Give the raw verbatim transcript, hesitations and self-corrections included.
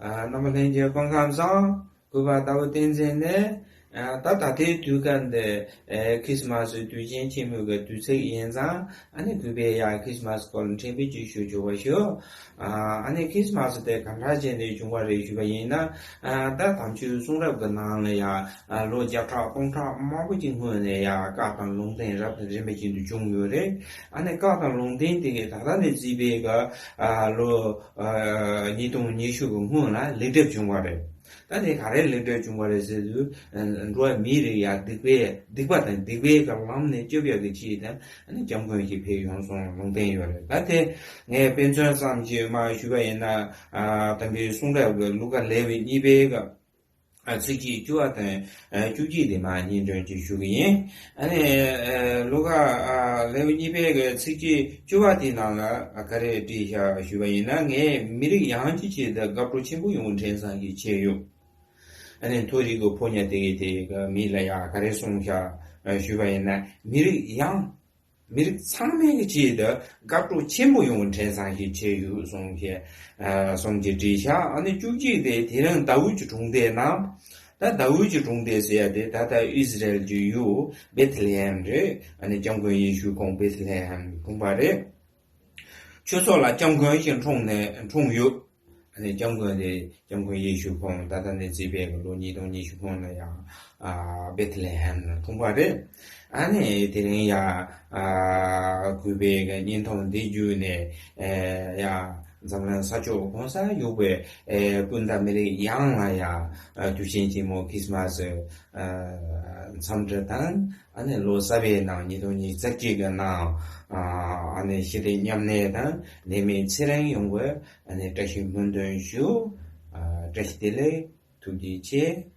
ཨ། རྣམ་པ་ལྷན་རྒྱས་སྐུ་ཁམས་བཟང་། གུས་པ་ཟླ་བ་བསྟན་འཛིན་ནས། ཨ། ད་ད་ལྟའི་དུས་སྐབས་འདི། ཨེ། ཁྲིས་མཱས་དུས་ཆེན་ཆེན་མོའི་གི་དུས་ཚིགས་ཡིན་ཙང་། ཨ་ནི་གུས་པས་ཡང་ཁྲིས་མཱས་སྐོར་ཕྲན་བུ་ཅིག་ཞུ་ཆོག་པ་ཞུ། ཨ། ཨ་ནི་ཁྲིས་མཱས་དེ་ག་འདྲ་བྱས་ནས་བྱུང་བ་རེད་ཞུས་པ་ཡིན་ན། ཨ། ད་དམ་ཆོས་གསུང་རབ་ཀྱི་ནང་ལ་ཡང་། ཨ། ལོ་བརྒྱ་ཕྲག་སྟོང་ཕྲག་མང་པོ་ཅིག་སྔོན་ནས་ཡང་བཀའ་དང་ལུང་བསྟན་རབ་དང་རིམ་པ་བཞིན་དུ་བྱུང་ཡོད་རེད། ཨ་ནི་བཀའ་དང་ལུང་བསྟན་དེ་གའི་ད་ལྟ་ནས་བརྩིས་པའི་གི། ཨ། ལོ། ཨ། ཉིས་སྟོང་ཉི་ཤུ་གི་སྔོན་ལ་ལེགས་གྲུབ་བྱུང་བ་རེད། ད་དེ་ག་རེ་ལེགས་གྲུབ་བྱུང་བ་རེད་ཟེར་དུས། ཨ། འགྲོ་བ་མིའི་རིགས་ཡ་སྡིག་པའི་སྡིག་པ་དང་སྡིག་པའི་གི་ལམ་ནས་སྐྱོབ་ཡག་གི་ཆེད་དུ། ཨ་ནི་སྐྱབས་མགོན་ཞིག་ཕེབས་ཡོང་སོང་ལུང་བསྟན་ཡོད་རེད། ད་དེ་ངས་དཔེ་མཚོན་ཙམ་ཞིག་མར་ཞུས་པ་ཡིན་ན། ཨ། དམ་པའི་གསུང་རབ་ཀྱི་ལུ་ཀ་ལེའུ་གཉིས་པའི་གི། ཨ། ཚིགས་བཅད་བཅུ་པ་དང་། ཨ། བཅུ་གཅིག་དེ་མར་སྙན་སྒྲོན་ཅིག་ཞུ་གི་ཡིན། ཨ་ནི། ཨ། ལུ་ཀ། ཨ། ལེའུ་གཉིས་པའི་གི་ཚིགས་བཅད་བཅུ་པ་དེའི་ནང་ལ། ཨ། ག་རེ་བྲིས་བཞག་ཞུས་པ་ཡིན་ན། ངས་མི་རིགས་ཡོངས་ཀྱི་ཆེད་དུ་དགའ་སྤྲོ་ཆེན་པོ་ཡོང་དྲན་བསམ་ཞིག་བྱས་ཡོད། ཨ་ནི་མཐོ་རིས་ཀྱི་ཕོ་ཉ་དེ་གིས་དེ་གི་མི་ལ་ཡ་ག་རེ་གསུངས་བཞག་ཞུས་པ་ཡིན་ན། མི་རིགས་ཡོངས། མི་རིགས་ཚང་མའི་གི་ཆེད་དུ་དགའ་སྤྲོ་ཆེན་པོ་ཡོང་དྲན་བསམ་ཞིག་བྱས་ཡོད་གསུངས་བྱས། ཨ། གསུངས་བྱས་བྲིས་བཞག་ཨ་ནི་བཅུ་གཅིག་དེ་དེ་རིང་ཟླ་འོད་ཀྱི་གྲོང་སྡེའི་ནང་། ད་ཟླ་འོད་ཀྱི་གྲོང་སྡེ་ཟེར་ཡ་དེ་ད་ལྟ་ཨི་ཟི་རལ་གྱི་ཡུལ་བེད་ལེ་ཧེམ་རེད། ཨ་ནི་སྐྱབས་མགོན་ཡེ་ཤུ་ཁོང་བེད་ལེ་ཧེམ་འཁྲུངས་པ་རེད། ཆོས་ཚོགས་ལ་སྐྱབས་མགོན་ཞིག་འཁྲུངས་ནས་འཁྲུངས་ཡོད། ཨ་ནི་སྐྱབས་མགོན་དེ་སྐྱབས་མགོན་ཡེ་ཤུ་ཁོང་ད་ལྟ་ནས་བརྩིས་པའི་ལོ་ཉིས་སྟོང་ཉི་ཤུ་ཁོང་ལ་ཡང་། ཨ། བེད་ལེ་ཧེམ་ལ་འཁྲུངས་པ་རེད། ཨ་ནི་དེ་རིང་ཡང་། ཨ། གུས་པའི་གི་བརྙན་ཐུང་འདི་བརྒྱུད་ནས། ཨེ། ཡང་འཛམ་གླིང་ས་ཕྱོགས་གང་སར་ཡོད་པའི། ཨེ། སྤུན་ཟླ་མི་རིགས་ཡོངས་ལ་ཡང་། ཨ། དུས་ཆེན་ཆེན་མོ་ཁྲིས་མཱས། ཨ། འཚམས་འདྲི་དང་། ཨ་ནི་ལོ་གསར་པའི་ནང་ཉིས་སྟོང་ཉི་ཤུ་རྩ་གཅིག་གི་ནང་། ཨ། ཨ་ནི་ཞི་བདེ་མཉམ་གནས་དང་ནད་མེད་ཚེ་རིང་ཡོང་བའི། ཨ་ནི་བཀྲ་ཤིས་སྨོན་འདུན་ཞུ། ཨ། བཀྲ་ཤིས་བདེ་ལེགས། ཐུགས་རྗེ་ཆེ།